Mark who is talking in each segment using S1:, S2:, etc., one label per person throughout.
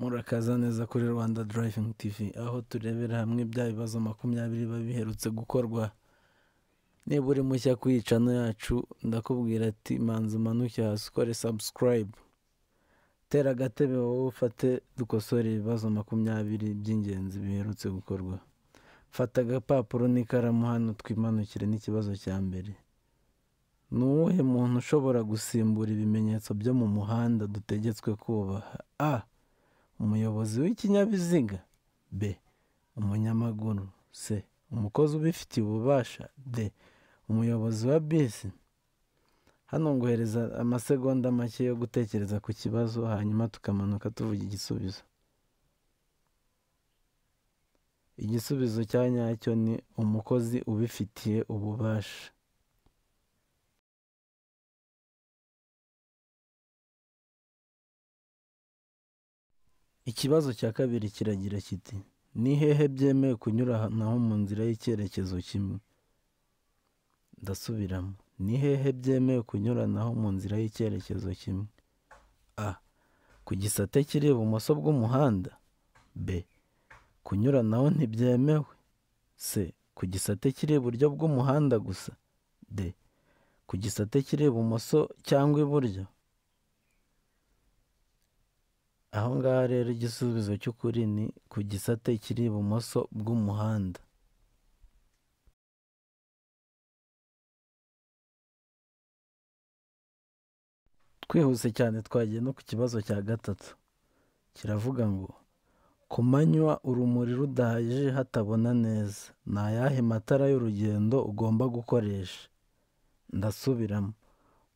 S1: Murakaza neza kuri Rwanda Driving TV, aho turebera hamwe bya bibazo 20 biba biherutse gukorwa. Niba uri mushya kuri iyi channel yacu, ndakubwira ati manza umanuke hasi ukore subscribe, tera agatebe wowe ufate dukosore ibibazo 20 by'ingenzi biherutse gukorwa. Fata agapapuro n'ikaramu hano twimanukire n'ikibazo cya mbere. Ni uwuhe muntu ushobora gusimbura ibimenyetso byo mu muhanda dutegetswe kubaha? A. Umuyobozi w'ikinyabiziga. B. Umunyamaguru. C. Umukozi ubifitiye ububasha. D. Umuyobozi wa bisi. Hano nguhereza amasegonda make yo gutekereza ku kibazo, hanyuma tukamanuka tuvuga igisubizo. Igisubizo cya nyacyo ni umukozi ubifitiye ububasha. Ikibazo cya kabiri kiragira kiti: ni hehe byemewe kunyuranaho mu nzira y'icyerekezo kimwe? Ndasubiramo, ni hehe byemewe kunyuranaho mu nzira y'icyerekezo kimwe? A. Ku gisate kiri ibumoso bw'umuhanda. B. Kunyuranaho ntibyemewe. C. Ku gisate kiri iburyo bw'umuhanda gusa. D. Ku gisate kiri ibumoso cyangwa iburyo. Aho ngaho rero igisubizo cy'ukuri ni ku gisate kiri ibumoso bw'umuhanda. Twihuse cyane twagiye no ku kibazo cya gatatu. Kiravuga ngo ku manywa urumuri rudahagije hatabona neza, ni ayahe matara y'urugendo ugomba gukoresha? Ndasubiramo,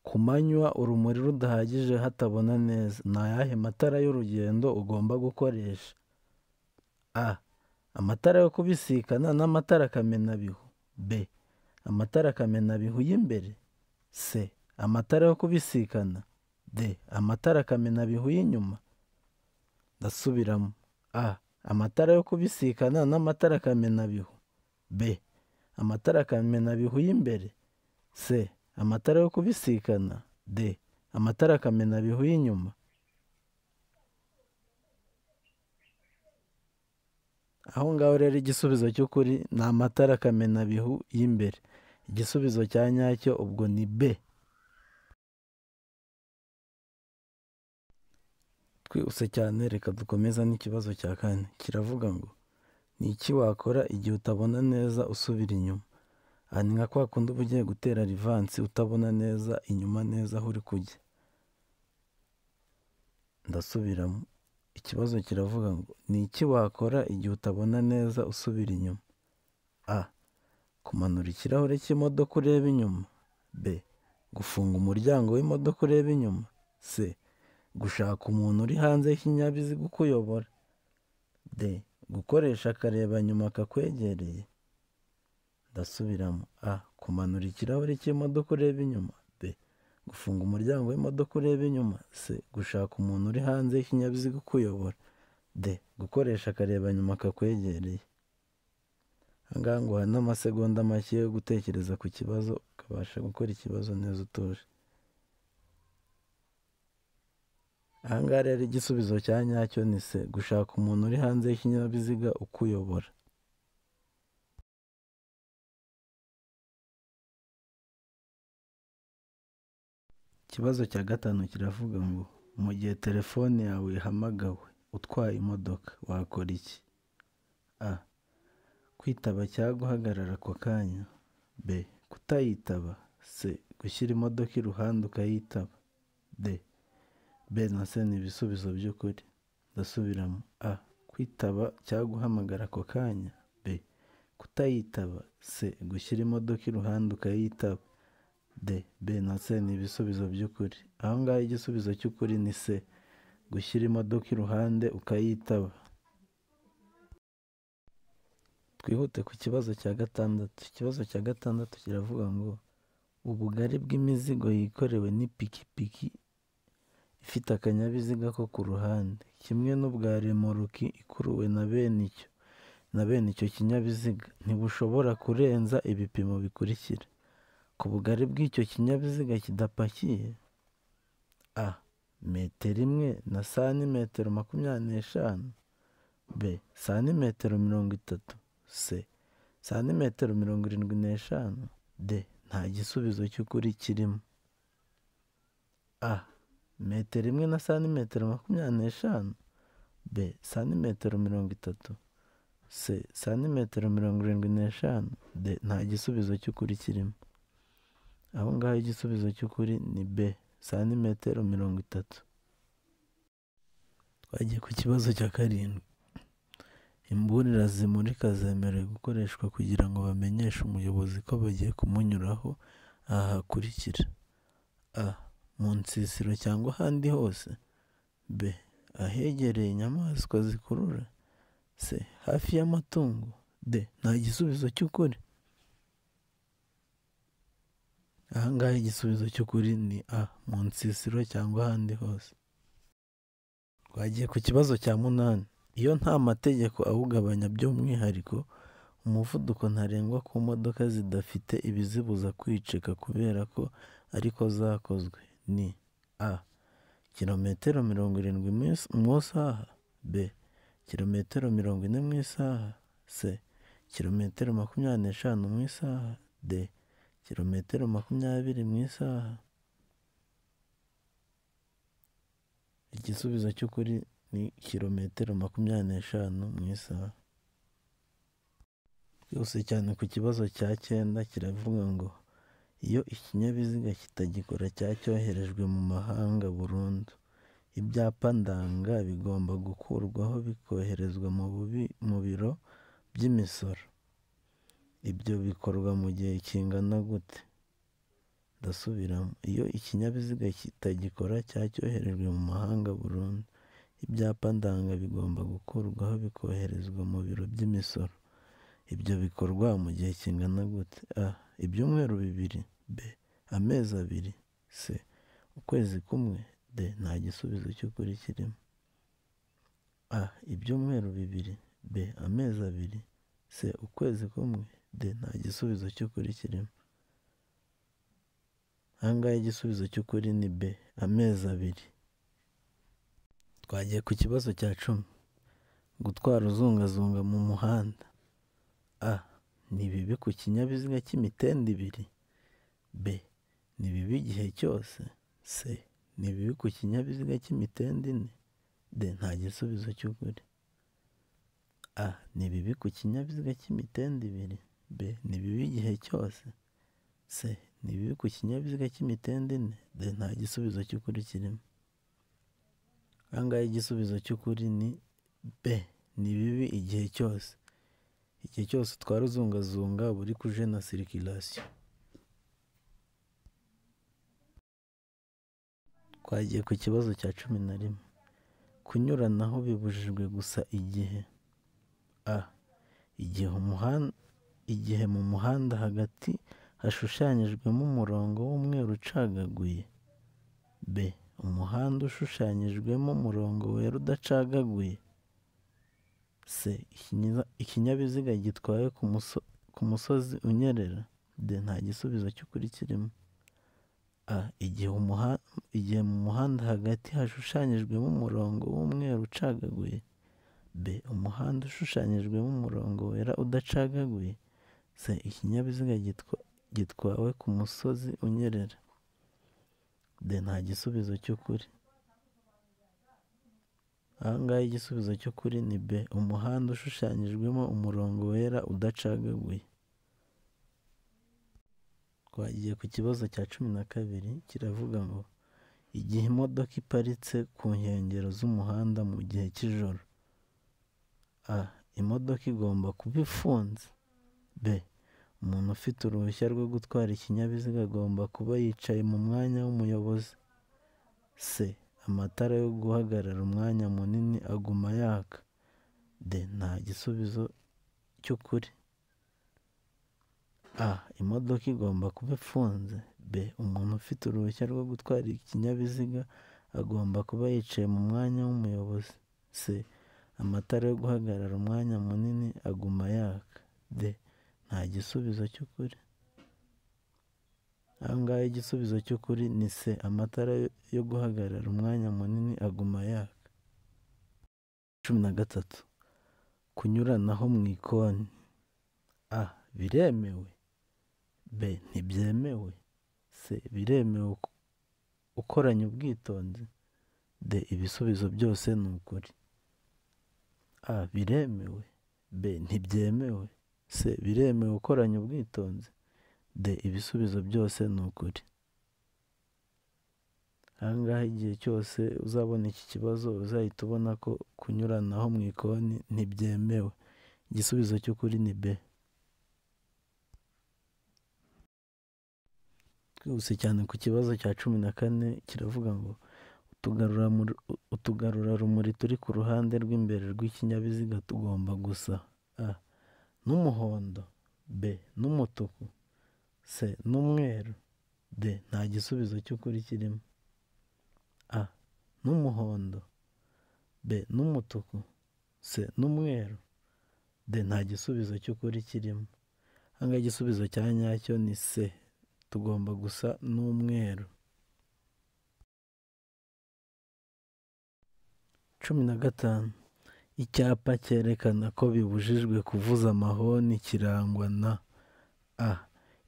S1: ku manywa urumuri rudahagije hatabona neza, ni ayahe matara y'urugendo ugomba gukoresha? A. Amatara yo kubisikana n'amatara kamenabihu. B. Amatara kamenabihu y'imbere. C. Amatara yo kubisikana. D. Amatara kamenabihu y'inyuma. Ndasubiramo. A. Amatara yo kubisikana n'amatara kamenabihu. B. Amatara kamenabihu y'imbere. C. Amatara yo kubisikana. D. Amatara kamenabihu y'inyuma. Aho ngaho rero igisubizo cy'ukuri ni amatara kamenabihu y'imbere. Igisubizo cya nyacyo ubwo ni B. Twihuse cyane reka dukomeza n'ikibazo cya kane. Kiravuga ngo ni iki wakora igihe utabona neza usubira inyuma? Aha ni nka kwa kundi uba ugiye gutera rivansi utabona neza inyuma neza aho uri kujya. Ndasubiramo, ikibazo kiravuga ngo ni iki wakora igihe utabona neza usubira inyuma? A. Kumanura ikirahure cy'imodoka ureba inyuma. B. Gufunga umuryango w'imodoka ureba inyuma. C. Gushaka umuntu uri hanze y'ikinyabiziga ukuyobora. D. Gukoresha akarebanyuma kakwegereye. Ndasubiramo. A. Kumanura ikirahure cy'imodoka ureba inyuma. B. Gufunga umuryango w'imodoka ureba inyuma. C. Gushaka umuntu uri hanze y'ikinyabiziga ukuyobora. D. Gukoresha akarebanyuma kakwegereye. Aha ngaha nguha n'amasegonda make yo gutekereza ku kibazo, ukabasha gukora ikibazo neza utuje. Aha ngaha rero igisubizo cya nyacyo ni C. Gushaka umuntu uri hanze y'ikinyabiziga ukuyobora. Ikibazo cya gatanu kiravuga ngo mu gihe telefone yawe ihamagawe utwaye imodoka wakora iki? A. Kwitaba cyangwa guhagarara ako kanya. B. Kutayitaba. C. Gushyira imodoka iruhande ukayitaba. D. B na C ni ibisubizo by'ukuri. Ndasubiramo. A. Kwitaba cyangwa guhamagara ako kanya. B. Kutayitaba. C. Gushyira imodoka iruhande ukayitaba. D. B na C ni ibisubizo by'ukuri. Aho ngaho igisubizo cy'ukuri ni C. Gushyira imodoka iruhande ukayitaba. Twihute ku kibazo cya gatandatu. Ikibazo cya gatandatu kiravuga ngo ubugari bw'imizigo yikorewe n'ipikipiki ifite akanyabiziga ko ku ruhande, kimwe n'ubwa remoruki ikuruwe na bene icyo kinyabiziga, ntibushobora kurenza ibipimo bikurikira. Ku bugari bw'icyo kinyabiziga kidapakiye: A. Metero 1 na santimetero 25. B. Santimetero 30. C. Santimetero 75. D. Nta gisubizo cy'ukuri kirimo. A. Metero 1 na santimetero 25. B. Santimetero 30. C. Santimetero 75. D. Nta gisubizo cy'ukuri kirimo. Aho ngaho igisubizo cy'ukuri ni B. Santimetero 30. Twagiye ku kibazo cya 7. Imburira zimurika zemerewe gukoreshwa kugira ngo bamenyeshe umuyobozi ko bagiye kumunyuraho aha hakurikira: A. Mu nsisiro cyangwa ahandi hose. B. Ahegereye inyamaswa zikurura. C. Hafi y'amatungo. D. Nta gisubizo cy'ukuri. Aha ngaha igisubizo cy'ukuri ni A. Mu nsisiro cyangwa ahandi hose. Twagiye ku kibazo cya 8. Iyo nta mategeko awugabanya by'umwihariko, umuvuduko ntarengwa ku modoka zidafite ibizibuza kwiceka kubera ko ariko zakozwe ni: A. Kilometero 70 mu isaha. B. Kilometero 40 mu isaha. C. Kilometero 25 mu isaha. D. Kilometero 20 mu isaha. Igisubizo cy'ukuri ni kilometero 25 mu isaha. Twihuse cyane ku kibazo cya 9 kiravuga ngo iyo ikinyabiziga kitagikora cyacyoherejwe mu mahanga burundu, ibyapa ndanga bigomba gukurwaho bikoherezwa mu biro by'imisoro. Ibyo bikorwa mu gihe kingana gute? Ndasubiramo. Iyo ikinyabiziga kitagikora cyacyoherejwe mu mahanga burundu, ibyapa ndanga bigomba gukurwaho bikoherezwa mu biro by'imisoro. Ibyo bikorwa mu gihe kingana gute? A. Ibyumweru 2. B. Amezi 2. C. Ukwezi kumwe. D. Nta gisubizo cy'ukuri kirimo. A. Ibyumweru 2. B. Amezi 2. C. Ukwezi kumwe. D. Nta gisubizo cy'ukuri kirimo. Aha ngaha igisubizo cy'ukuri ni B. Amezi 2. Twagiye ku kibazo cya 10. Gutwara uzungazunga mu muhanda. A. Ni bibi ku kinyabiziga cy'imitende 2. B. Ni bibi igihe cyose. C. Ni bibi ku kinyabiziga cy'imitende 4. D. Nta gisubizo cy'ukuri. A. Ni bibi ku kinyabiziga cy'imitende 2. B. Ni bibi igihe cyose. C. Ni bibi ku kinyabiziga cy'imitende 4. D. Nta gisubizo cy'ukuri kirimo. Aha ngaha igisubizo cy'ukuri ni B. Ni bibi igihe cyose. Igihe cyose utwara uzungazunga uba uri kujena sirikirasiyo. Twagiye ku kibazo cya 11. Kunyuranaho bibujijwe gusa igihe: A. Igihe mu muhanda hagati hashushanyijwemo umurongo w'umweru ucagaguye. B. Umuhanda ushushanyijwemo umurongo wera udacagaguye. C. Ikinyabiziga gitwaye ku musozi unyerera. D. Nta gisubizo cy'ukuri kirimo. A. Igihe mu muhanda hagati hashushanyijwemo umurongo w'umweru ucagaguye. B. Umuhanda ushushanyijwemo umurongo wera udacagaguye. C. Ikinyabiziga gitwawe ku musozi unyerera. D. Nta gisubizo cy'ukuri. Aha ngaha igisubizo cy'ukuri ni B. Umuhanda ushushanyijwemo umurongo wera udacagaguye. Twagiye ku kibazo cya 12 kiravuga ngo igihe imodoka iparitse ku nkengero z'umuhanda mu gihe cy'ijoro. A. Imodoka igomba kuba ifunze. B. Umuntu ufite uruhushya rwo gutwara ikinyabiziga agomba kuba yicaye mu mwanya w'umuyobozi. C. Amatara yo guhagarara umwanya munini aguma yaka. D. Nta gisubizo cy'ukuri. A. Imodoka igomba kuba ifunze. B. Umuntu ufite uruhushya rwo gutwara ikinyabiziga agomba kuba yicaye mu mwanya w'umuyobozi. C. Amatara yo guhagarara umwanya munini aguma yaka. D. Nta gisubizo cy'ukuri. Aha ngaha igisubizo cy'ukuri ni C, amatara yo guhagarara umwanya munini aguma yaka. 13. Kunyuranaho mu ikoni. A. Biremewe. B. Ntibyemewe. C. Biremewe ukoranye ubwitonzi. D. Ibisubizo byose ni ukuri. A. Biremewe. B. Ntibyemewe. C. Biremewe ukoranye ubwitonzi. D. Ibisubizo byose ni ukuri. Aha ngaha igihe cyose uzabona iki kibazo uzahita ubona ko kunyuranaho mu ikoni ntibyemewe. Igisubizo cy'ukuri ni B. Twihuse cyane ku kibazo cya 14 kiravuga ngo utugarurarumuri turi ku ruhande rw'imbere rw'ikinyabiziga tugomba gusa A. n'umuhondo, B. n'umutuku, C. n'umweru, D. nta gisubizo cy'ukuri kirimo. A. n'umuhondo, B. n'umutuku, C. n'umweru, D. nta gisubizo cy'ukuri kirimo. Aha ngaha igisubizo cya nyacyo ni C, tugomba gusa n'umweru. 15. Icyapa cyerekana ko bibujijwe kuvuza amahoni kirangwa na A.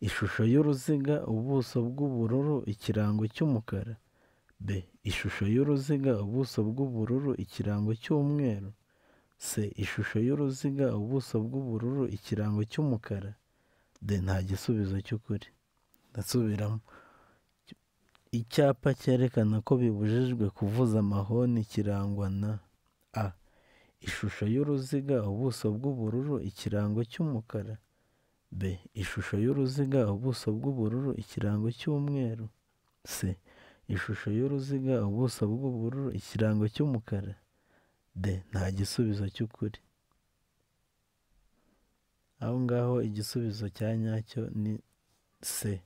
S1: Ishusho y'uruziga, ubuso bw'ubururu, ikirango cy'umukara. B. Ishusho y'uruziga, ubuso bw'ubururu, ikirango cy'umweru. C. Ishusho y'uruziga, ubuso bw'ubururu, ikirango cy'umukara. D. Nta gisubizo cy'ukuri. Ndasubiramo. Icyapa cyerekana ko bibujijwe kuvuza amahoni kirangwa na A. Ishusho y'uruziga, ubuso bw'ubururu, ikirango cy'umukara. B. Ishusho y'uruziga, ubuso bw'ubururu, ikirango cy'umweru. C. Ishusho y'uruziga, ubuso bw'ubururu, ikirango cy'umukara. D. Nta gisubizo cy'ukuri. Aho ngaho igisubizo cya nyacyo ni C.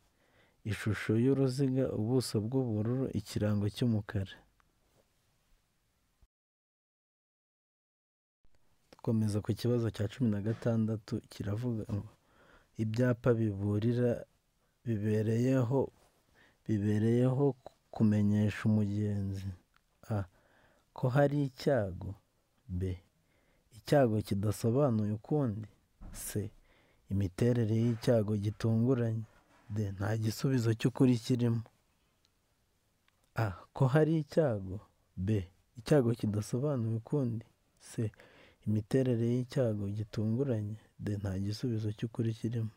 S1: Ishusho y'uruziga, ubuso bw'ubururu, ikirango cy'umukara. Dukomeza ku kibazo cya 16 kiravuga ngo ibyapa biburira bibereyeho kumenyesha umugenzi A. ko hari icyago, B. icyago kidasobanuye ukundi, C. imiterere y'icyago gitunguranye, D. nta gisubizo cy'ukuri kirimo. A. ko hari icyago, B. icyago kidasobanuye ukundi, C. imiterere y'icyago gitunguranye, D. nta gisubizo cy'ukuri kirimo.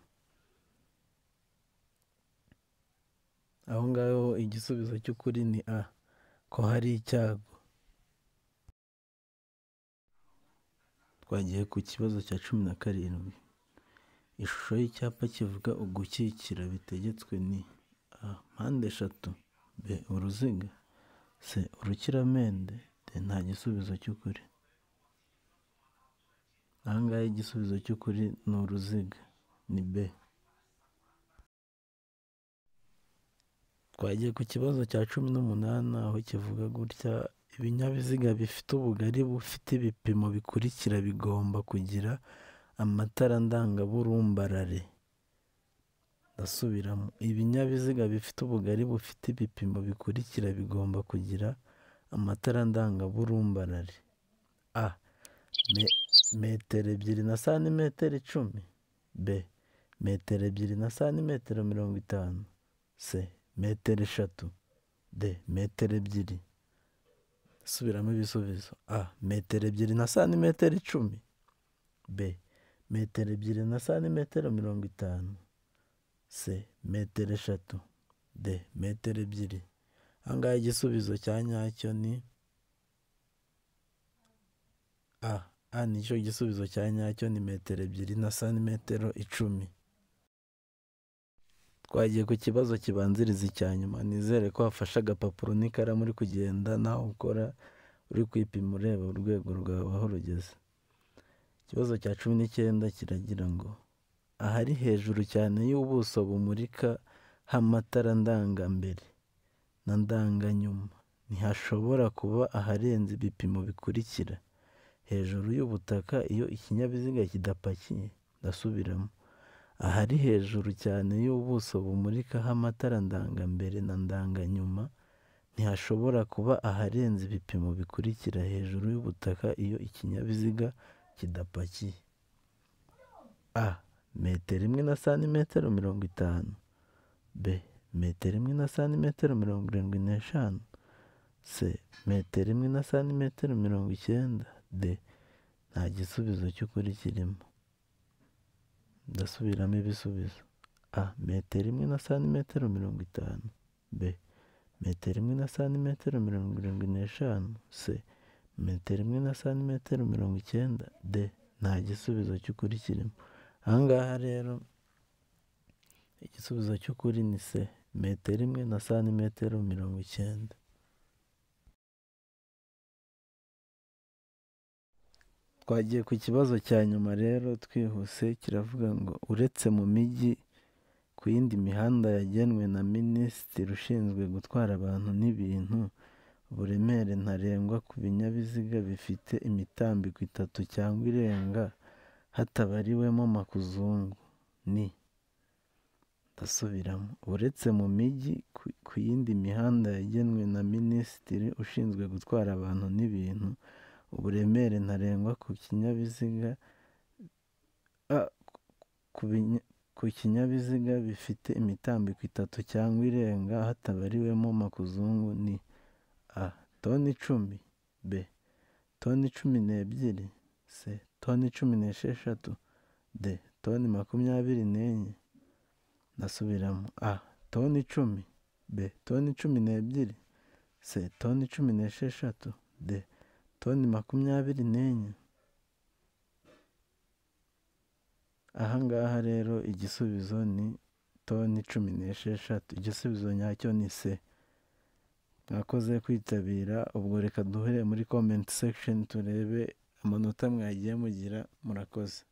S1: Aho ngaho igisubizo cy'ukuri ni A. ko hari icyago. Twagiye ku kibazo cya 17. Ishusho y'icyapa kivuga ugukikira bitegetswe ni A. mpande eshatu, B. uruziga, C. urukiramende, D. nta gisubizo cy'ukuri. Aha ngaha igisubizo cy'ukuri ni uruziga, ni B. Twagiye ku kibazo cya 18 aho kivuga gutya: ibinyabiziga bifite ubugari bufite ibipimo bikurikira bigomba kugira amatara ndangaburumbarare. Ndasubiramo. Ibinyabiziga bifite ubugari bufite ibipimo bikurikira bigomba kugira amatara ndangaburumbarare. A. Metero 2 na santimetero 10. B. Metero 2 na santimetero 50. C. Metero 3. D. Metero 2. Subiramo ibisubizo. A. Metero 2 na santimetero 10. B. Metero 2 na santimetero 50. C. Metero 3. D. Metero 2. Aha ngaha igisubizo cya nyacyo ni A. A nicyo gisubizo cya nyacyo, ni metero 2 na santimetero 10. Twagiye ku kibazo kibanziriza icya nyuma. Nizere ko wafashe agapapuro n'ikaramu uri kugenda nawe ukora uri kwipima ureba urwego rwawe aho rugeze. Ikibazo cya 19 kiragira ngo ahari hejuru cyane y'ubuso bumurika h'amatara ndangambere na ndanganyuma ntihashobora kuba aharenze ibipimo bikurikira. Hejuru y'ubutaka iyo ikinyabiziga kidapakiye. Ndasubiramo. Ahari hejuru cyane y'ubuso bumurikaho amatara ndangambere na ndanganyuma ntihashobora kuba aharenze ibipimo bikurikira hejuru y'ubutaka iyo ikinyabiziga kidapakiye. A. Metero 1 na santimetero 50. B. Metero 1 na santimetero 75. C. Metero 1 na santimetero 90. D. Nta gisubizo cy'ukuri kirimo. Ndasubiramo ibisubizo. A. Metero 1 na santimetero 50. B. Metero 1 na santimetero 75. C. Metero 1 na santimetero 90. D. Nta gisubizo cy'ukuri kirimo. Aha ngaha rero igisubizo cy'ukuri ni C. Metero 1 na santimetero 90. Twagiye ku kibazo cya nyuma rero twihuse, kiravuga ngo uretse mu mijyi, ku yindi mihanda yagenwe na minisitiri ushinzwe gutwara abantu n'ibintu, uburemere ntarengwa ku binyabiziga bifite imitambiko 3 cyangwa irenga hatabariwemo makuzungu ni. Ndasubiramo, uretse mu mijyi, ku yindi mihanda yagenwe na minisitiri ushinzwe gutwara abantu n'ibintu, uburemere ntarengwa ku kinyabiziga ku kinyabiziga bifite imitambiko 3 cyangwa irenga hatabariwemo makuzungu ni. A. Toni 10. B. Toni 12. C. Toni 16. D. Toni 24. Ndasubiramo. A. Toni 10. B. Toni 12. C. Toni 16. D. Toni 24. Aha ngaha rero igisubizo ni toni 16. Igisubizo nyacyo ni C. Mwakoze kwitabira, ubwo reka duhere muri comment section turebe amanota mwagiye mugira. Murakoze.